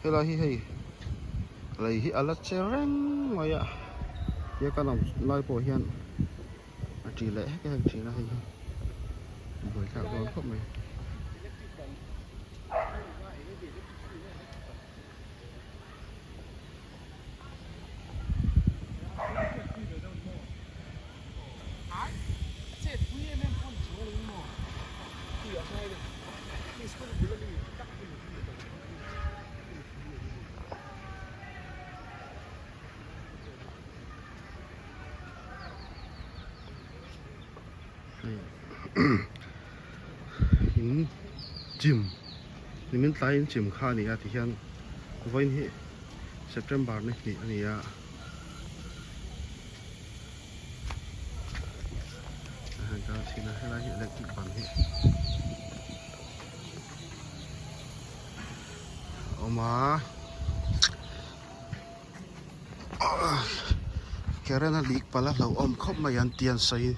Helai hi hei lei hi a la che reng mai a tia ka lam lai pawh hian a ṭi leh hek hek ṭhin a hei hi buaithlak dawn khawp mai. In gym nimin tlai in gym kha a ni a tihian vawiin hi September ni hnih a ni a. A han kal chhin a helai hi electric ban hi a awm a current a lik palh a hlauhawm khawp mai an ti an sawi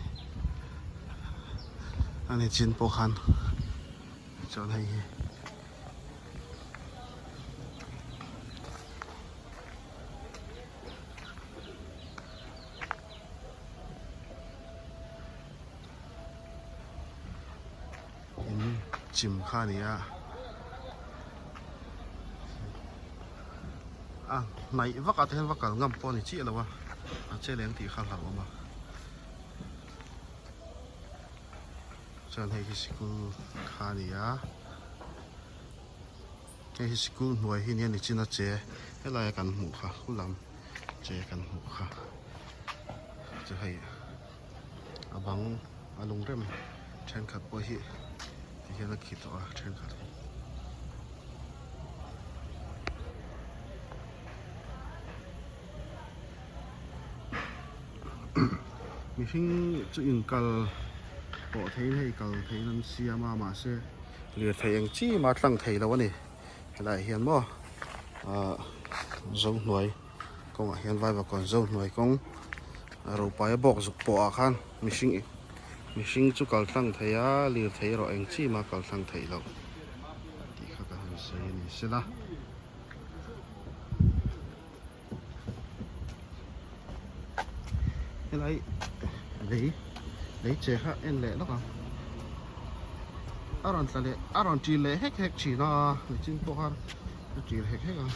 a ni chin pawh khan chuan hei hi. In chim kha a ni a a hnaih vak ah te hian va kal ngam pawh a ni chiah lo a a che leng tih kha a hlauhawm a chuan hei hi sikul kha a ni a. Hei hi sikul hnuai hi nia nichin a che helai a kan hmuh kha khu lam che kan hmuh kha chu hei a bang a lung rem thenkhat pawh hi ti hian a khi tawh a thenkhat hi. Mihring chu inkal pawh theiin hei kal theiin an siam a mahse. Lirthei eng chi mah tlang thei lo a ni helaiah hian maw ahh zohnuai kawngah hian vaivakawn zohnuai kawng ropaia bawk zuk pawh ah khan mihring mihring chu kal tlang thei a lirthei erawh eng chi mah kal tlang theih loh tih kha ka han sawi a ni sela. Helai lei lei che kha en leh lawk ang a rawn tla leh a rawn ṭil leh hek hek ṭhin a nichin pawh khan a ṭil hek hek a.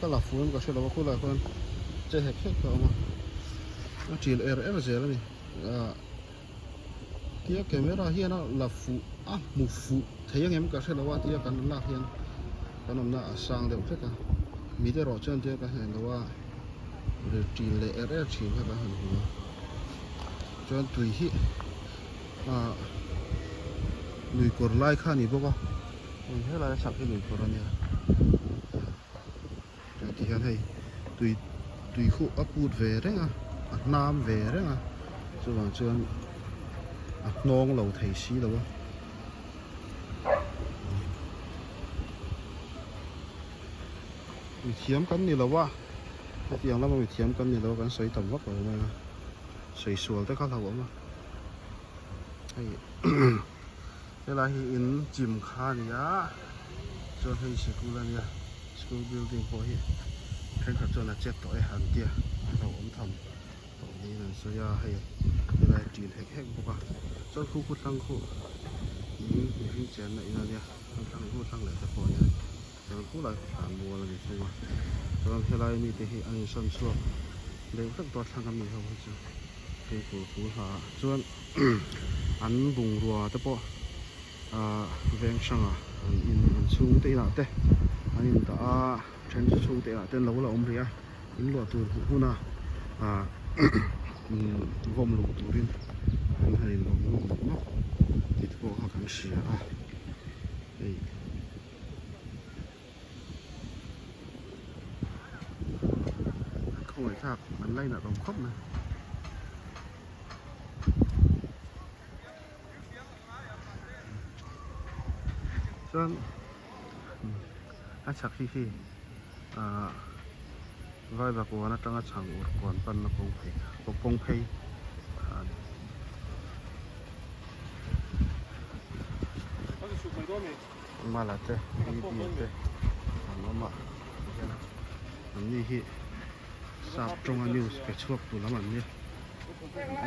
Ka la fuh em ka hre lo a khulaiah khuan che hek hek a awm a a ṭil er er zel a ni ah tia camera hian a la fuh a hmu fuh thei ang em ka hre lo a tia kan lak hian kan awmna a sang deuh hlek a mit erawh chuan tia ka hnen lo a ri ṭil leh er er ṭhin kha kan han hmu a chuan tui hi ah lui kawr lai kha a ni bawk a hei helai a chhak hi lui kawr a nia chuan ti hian hei tui tui khuh a put ve reng a a hnam ve reng a chuvang chuan a hnawng lo thei si lo a. Mithiam kan ni lo a, hetiang lama mithiam kan ni lo a kan sawi tam vak lo mai a, sawi sual te kha hlauhawm a. Hei helai hi in chim kha a ni a, chuan hei sikul a nia, school building pawh hi thenkhat chuan a chet tawh e an tia a hlauhawm tham tawh niin an sawi a, hei helai a ṭil hek hek bawk a, chuan khu khu thlang khu in mihring chenna in a nia, chuan thlang khu thlang leh te pawh a nia. Chuan khulai khaw thlan mual a ni thung a, chuan helai mite hi an insawn chhuak deuh vek tawh a thlang ami ho hi chu tuipur phul hla ah chuan an bungrua te pawh ahh veng hrangah an in an chhungte inah te an in dah a then chu chhungte inah te an lo la awm rih a in luah tur hmuh huna ahh vawm luh turin an han in vawm lut mawlh mawlh tih te pawh kha kan hria a hei. Khawngaih thlak an lainat awm khawp mai. Chuan a chhak hi khi ahh Vaivakuan atanga chhang ur kuan panna kawng phei kawng phei kha a ni. Mala te Bibi te an awm a tihian an ni hi sap tawnga news pe chhuak tu lam an nia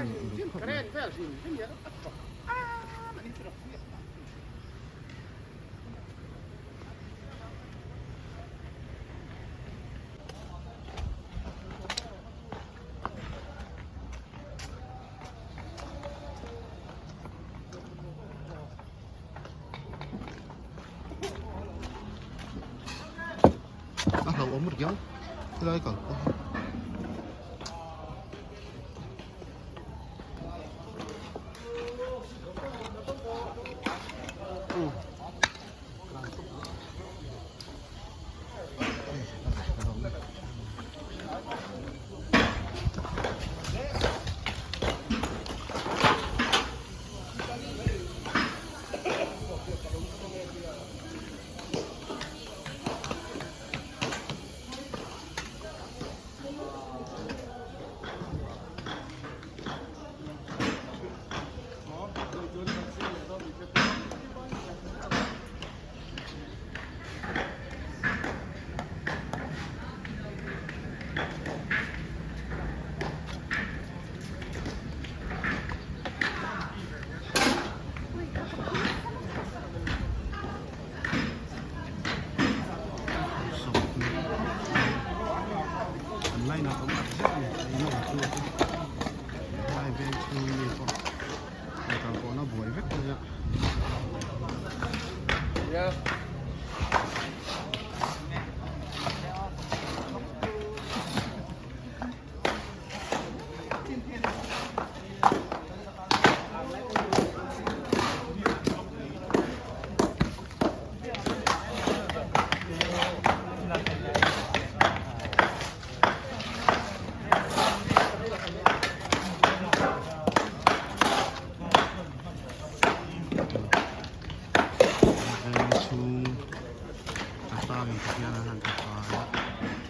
an en uluk khawp mai. A hlauhawm riau helai kal pawh hi. An line ah awm tak zet a ni a in awm chu helai veng chhung mi pawh inkal pawhna buai vek mai a. Veng chhung a tlangin te hian an han ti fai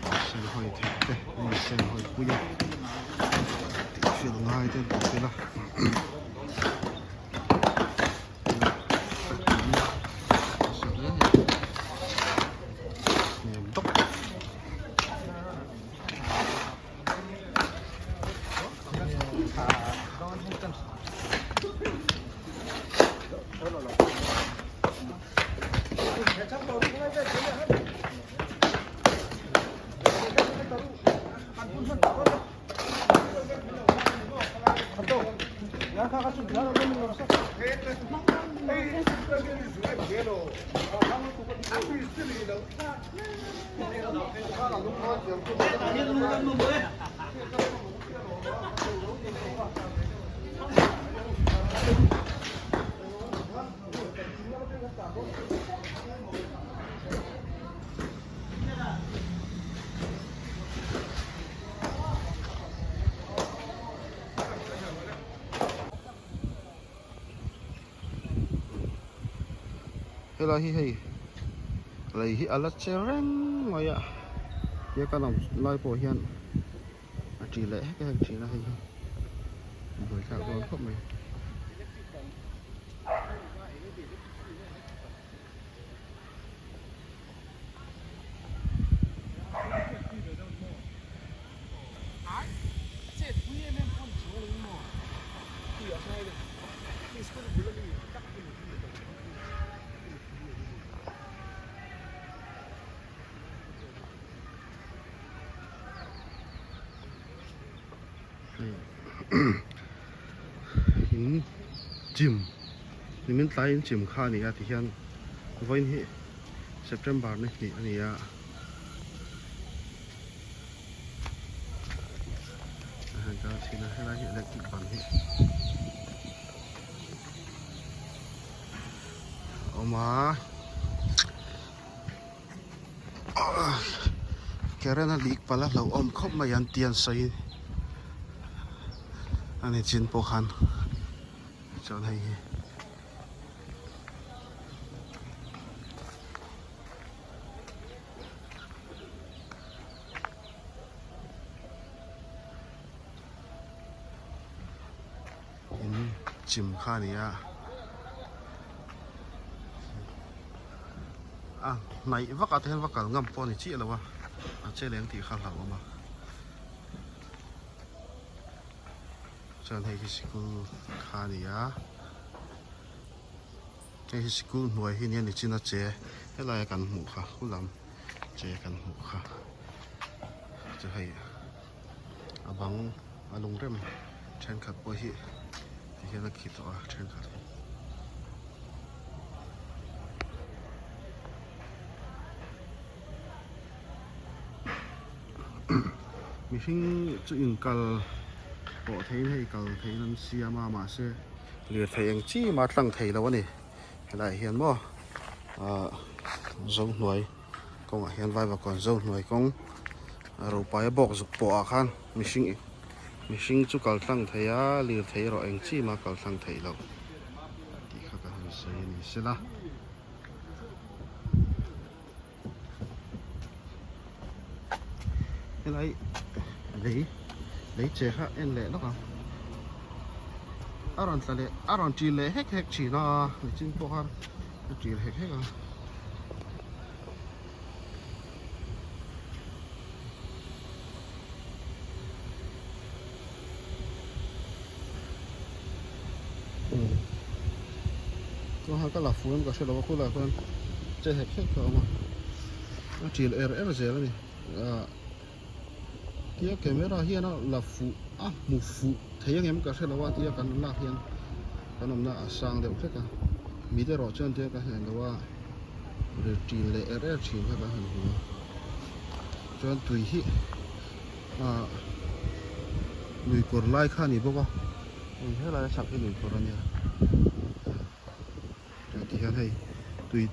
a sen hawi theih te an in sen hawi pui a tih hrilh ngai te an ti tel a. Helai hi hei lei hi a la che reng mai a. Tia ka lam lai pawh hian a ṭi leh hek hek ṭhin a hei hi buaithlak dawn khawp mai. In chim nimin tlai in chim kha a ni a tihian vawiin hi September ni hnih a ni a. A han kal chhin a helai hi electric ban hi a awm a current a lik palh a hlauhawm khawp mai an ti an sawi a ni chin pawh khan chuan hei hi. In chim kha a ni a a hnaih vak ah te hian va kal ngam pawh a ni chiah lo a a che leng tih kha a hlauhawm a chuan hei hi sikul kha a ni a. Hei hi sikul hnuai hi nia nichin a che helaia kan hmuh kha khu lam che kan hmuh kha chu hei a bang a lung rem thenkhat pawh hi ti hian a khi tawh a thenkhat hi. Mihring chu inkal pawh theiin hei kal theiin an siam a mahse. Lirthei eng chi mah tlang thei lo a ni helaiah hian maw ahh zohnuai kawngah hian vaivakawn zohnuai kawng a ropaia bawk zuk pawh ah khan mihring mihring chu kal tlang thei a lirthei erawh eng chi mah kal tlang thei lo tih kha ka han sawi a ni sela. Helai lei lei che kha en leh lawk ang a rawn tla leh a rawn ṭil leh hek hek ṭhin a nichin pawh khan a ṭil hek hek a. Chuan ka la fuh em ka hre lo a khulaiah khuan che hek hek a awm a a ṭil er er zel a ni ah tia camera hian a la fuh a hmu fuh thei ang em ka hre lo a tia kan lak hian kan awmna a sang deuh hlek a mit erawh chuan tia ka hnen lo a ri ṭil leh er er ṭhin kha kan han hmu a chuan tui hi. ah lui kawr lai kha a ni bawk a hei helai a chhak hi lui kawr a nia chuan ti hian hei tui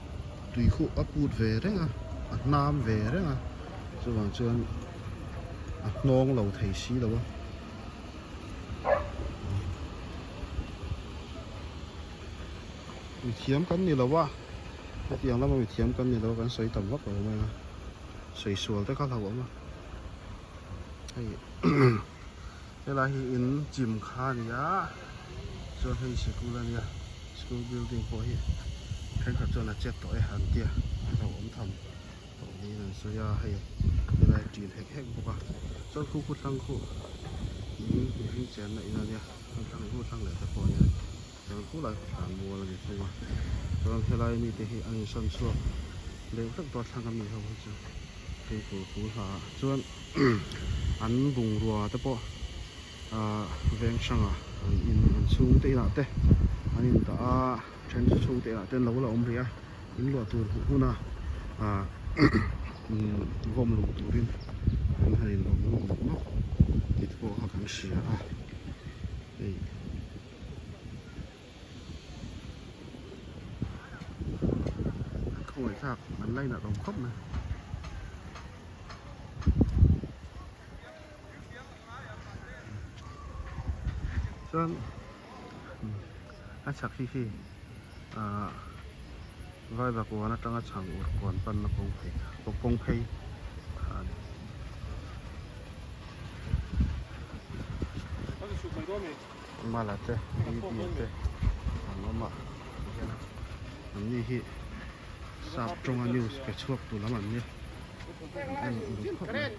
tui khuh a put ve reng a a hnam ve reng a chuvang chuan a hnawng lo thei si lo a mithiam kan ni lo a hetiang lama mithiam kan ni lo a kan sawi tam vak lo mai a sawi sual te kha hlauhawm a. Hei helai hi in chim kha a ni a chuan hei sikul a nia school building pawh hi thenkhat chuan a chet tawh e an tia a hlauhawm tham tawh niin an sawi a hei helai ṭil hek hek bawk a chuan khu khu thlang khu in mihring chenna in a nia chuan thlang khu thlang leh te pawh a nia chuan khulai khu thlan mual a ni thung a chuan helai mite hi an insawn chhuak deuh hlek dawn thlang ami ho hi chu. Thingpui phul hla ah chuan an bungrua te pawh ahh veng hrangah an in an chhungte inah te an in dah a then chu chhungte inah te an lo la awm rih a in luah tur hmuh huna ahh vawm luh turin an han in vawm lut nawk nawk tih te pawh kha kan hria a hei. Khawngaih thlak an lainat awm khawp mai. Chuan a chhak hi khi ahh Vaivakuan atanga chhang ur kuan panna kawng phei kawng phei kha a ni. Mala te Bibi te an awm a tihian an ni hi sap tawnga news pe chhuak tu lam an nia an en uluk khawp mai.